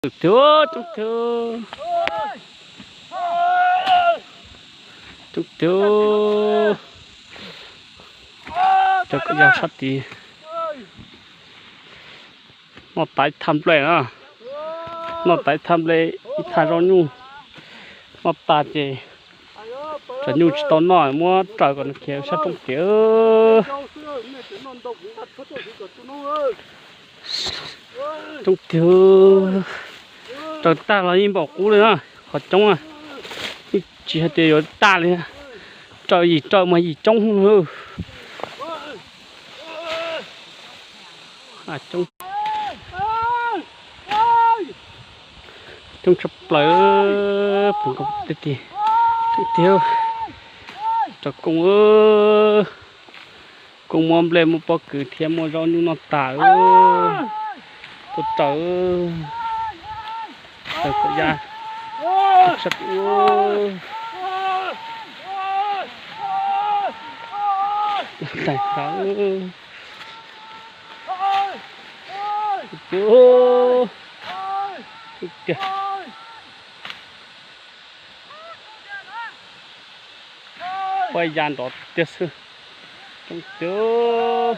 Coob tiag, coob tiag, coob tiag. Cov kom yog sab tid. Noj tas ib thaj nplej na, noj tas ib thaj nplej, ib thaj zaub nyuj. Noj tas ces cov nyuj tsis tau noj, muab raws kom nws khiav sab roob kev. Coob tiag, raws tag los yeej npaum qub li na, qhov coob na, yeej tsis hais tias yuav tag li. Raws yim raws mas yim coob. Coob, coob tshaj plaws, pum tiag tiag, coob tiag. Raws koob, koob muab nplej muab pob kws thiab muab zaub nyuj noj tas, tuaj raws. Raws kom ya, tshaj plaws. Tais tas. Tiag, tiag. Pab ya nrov tiag xwb. Coob tiag.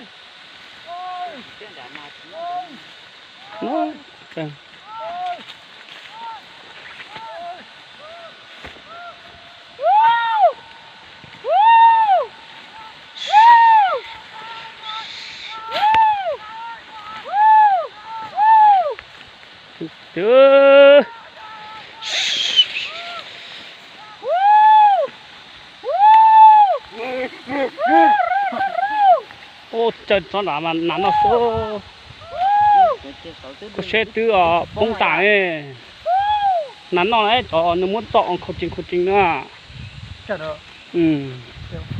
Coob tiag. Ua cas tsob nrad mas nas noj xwb. Koj seb twb poob tas ne. Nas noj na, cov nws muab txo khau tsees khau tsees na.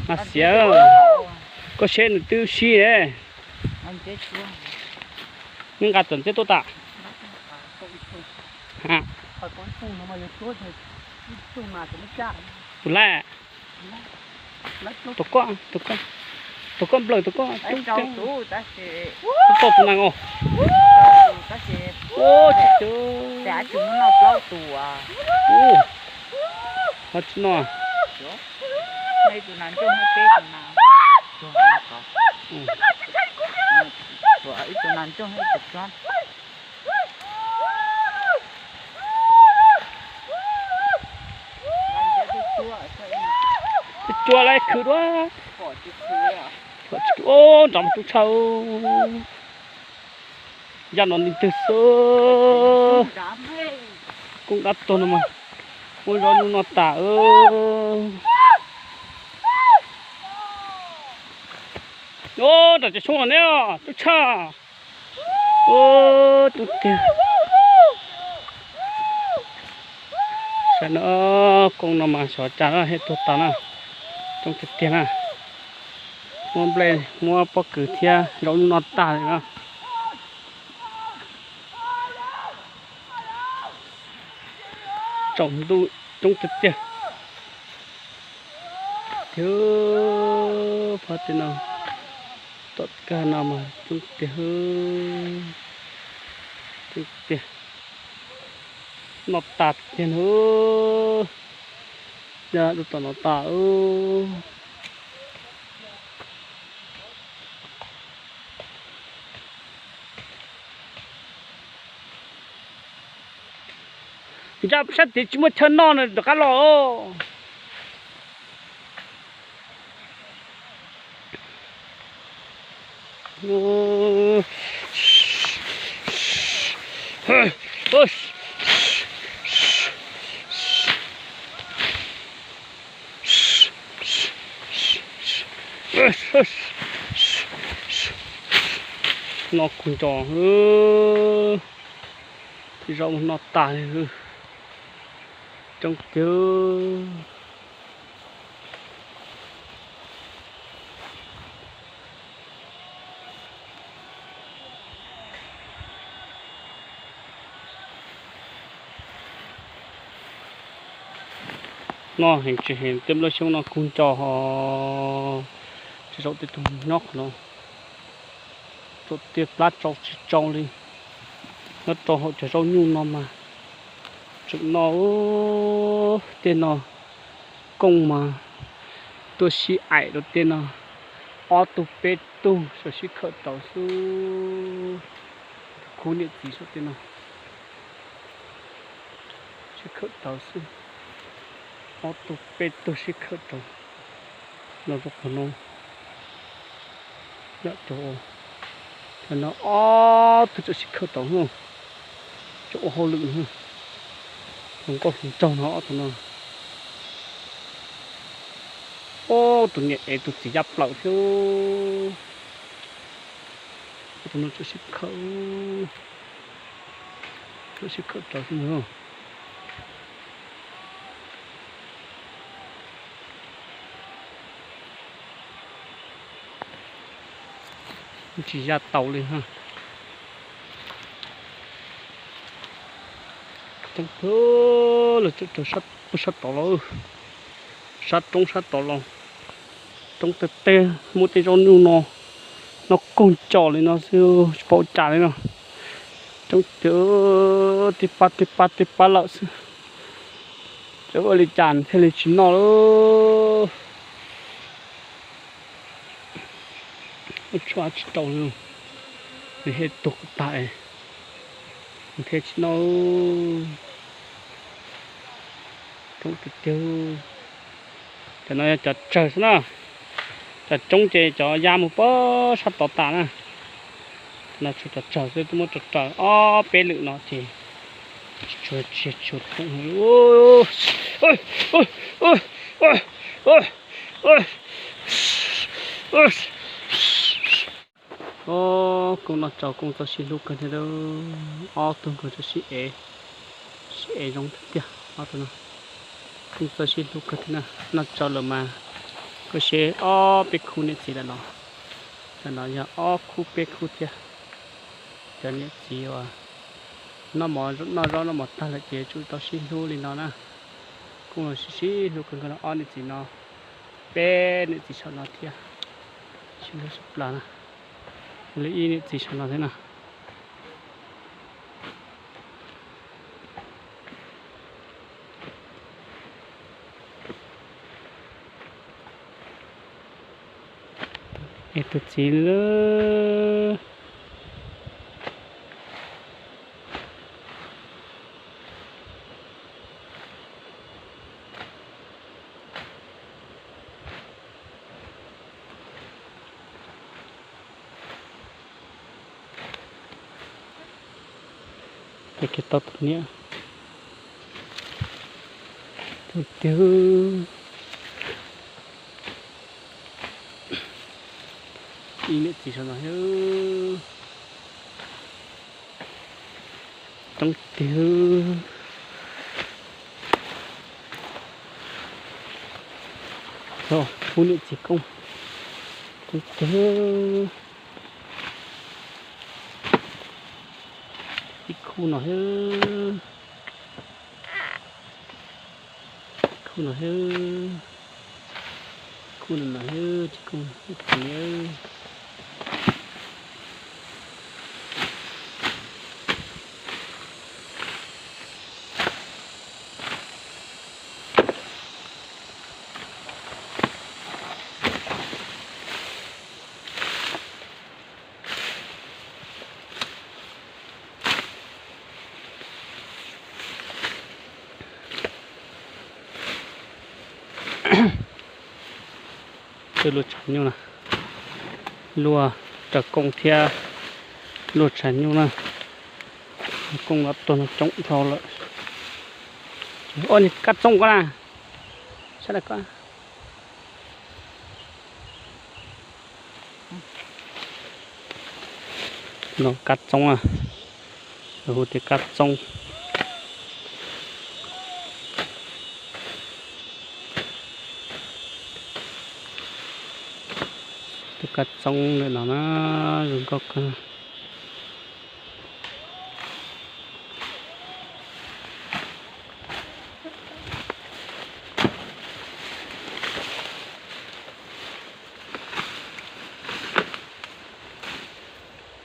Nas xiav. Koj seb nws twb sib ne. Neb nqa txawm ntxiab tuaj tas. Tus laj, tus koj, tus koj, tus koj nplawm tus koj, tus koj tus nees os. Ua tsis tau. Ho tsis no. Cua lawm khwv dua. Nrov mas tub tshaj. Ya no nti twg xwb. Koob dab tuag no mas muab zaub nyuj noj tas. Nram tsev tshoob los neb tub tshaj. Coob tiag. Saib no, koob no mas xyov cas thiaj tuag tas na. Coob tiag tiag na. Muab nplej muab pob kws thiab zaub nyuj noj tag li na. Tsaus ntuj coob tiag tiag. Tiag, phab tim no, tom kag no mas coob tiag, coob tiag. Noj tas tiag na. Yog tus tom no tas. Ntsaj sab tid tsis muaj chaw noj no rov qab los. Noj kug nco, zaub noj tas li. Coob tiag. Noj heev tsis heev tej nplooj xyoob no kug nco ho tsis zaum tej tug nyob qhov no. Tsuas tias plab tsau tsis tsau li. Nyob rau hauv cov zaub nyuj no mas tseem noj. Tej no kooj mas tuaj sib aim rau tej no, ob tug peb tug sawv sib khawm rauv xwb. Khub niam txiv saum tej no sib khawm rauv xwb, ob tug peb tug sib khawm rauv. Los rau qhov no, yam cov, cov no ob tug tseem sib khawm rauv no, cov ua hauj lwm no, hluas nkauj hluas nraug no ob tug no. Ob tug niam ev tus txiv yaj plaws thiab. Ob tug no tseem sib khawm, tseem sib khawm rauv xwb no. Tsis ya tau li ha. Coob tiag, lawv tseem raws sab, sab tod los, sab roob sab tod los. Roob teg teg muaj tej zaub nyuj no, noj koog co li no xwb tsis paub cas li no. Coob tiag, tib pab tib pab tib pab lawm xwb. Txawm ua li cas thiaj li tsis noj lawm. Tshuav tsis tau li, nws thiaj tuag kom tag, nws thiaj tsis noj. Coob tiag tiag. Cov no yog cov tsawg xwb na. Cov tsoob ces cov ya mus pag sab tod tas na. No tshuav cov tsawg xwb, twb muab raws raws ob peb lwm no ces tsis tshua, tsis tshua koom. Kooj noj tsau kooj txawj sib hlub kawg thiab. Ob tug nkawd txawj sib ev, sib ev zoo tiag tiag ob tug no. Kooj txawj sib hlub kawg thiab na. Noj tsau lawm mas koj seb ob peb khub niam txiv lawm los, tam no yog ob khub peb khub thiab. Cov niam txiv uas noj mov, noj zaub noj mov tag lawm ces tsum tau sib hlub li no na. Kooj los sib, sib hlub kawg nkaus no, ob niam txiv no, peb niam txiv saum no thiab. Sib hlub tshaj plaws na. Li ib niam txiv saum no thiab na. Es tus txiv lawm. Ces kiag tau tus niam, tus twg, ib niam txiv saum no thiab. Coob tiag. Khub niam txiv kooj, coob tiag. Ib khub no thiab, khub no thiab, khub no no thiab, tsis kooj ib tug niam. Tej luaj tshav nyuj na, luaj raws kooj thiab luaj tshav nyuj na. Kooj los tuag no coob dhau lawm. Ua niag kab txooj ko na, sab ko. No kab txooj na, lawv hu tias kab txooj. Tus kab txooj ntawm no na, zoo nkauj kawg.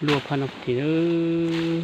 Luaj phaj no tid lawm.